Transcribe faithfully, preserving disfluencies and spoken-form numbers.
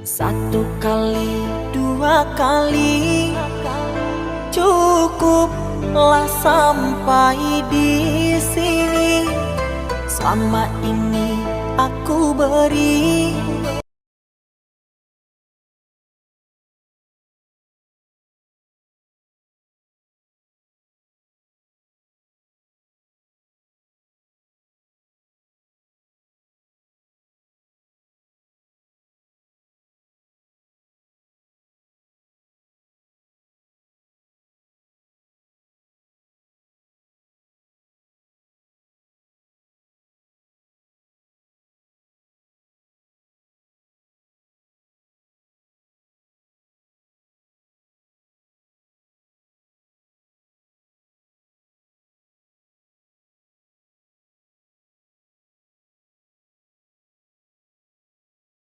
Satu kali, dua kali, cukuplah sampai di sini. Selama ini aku beri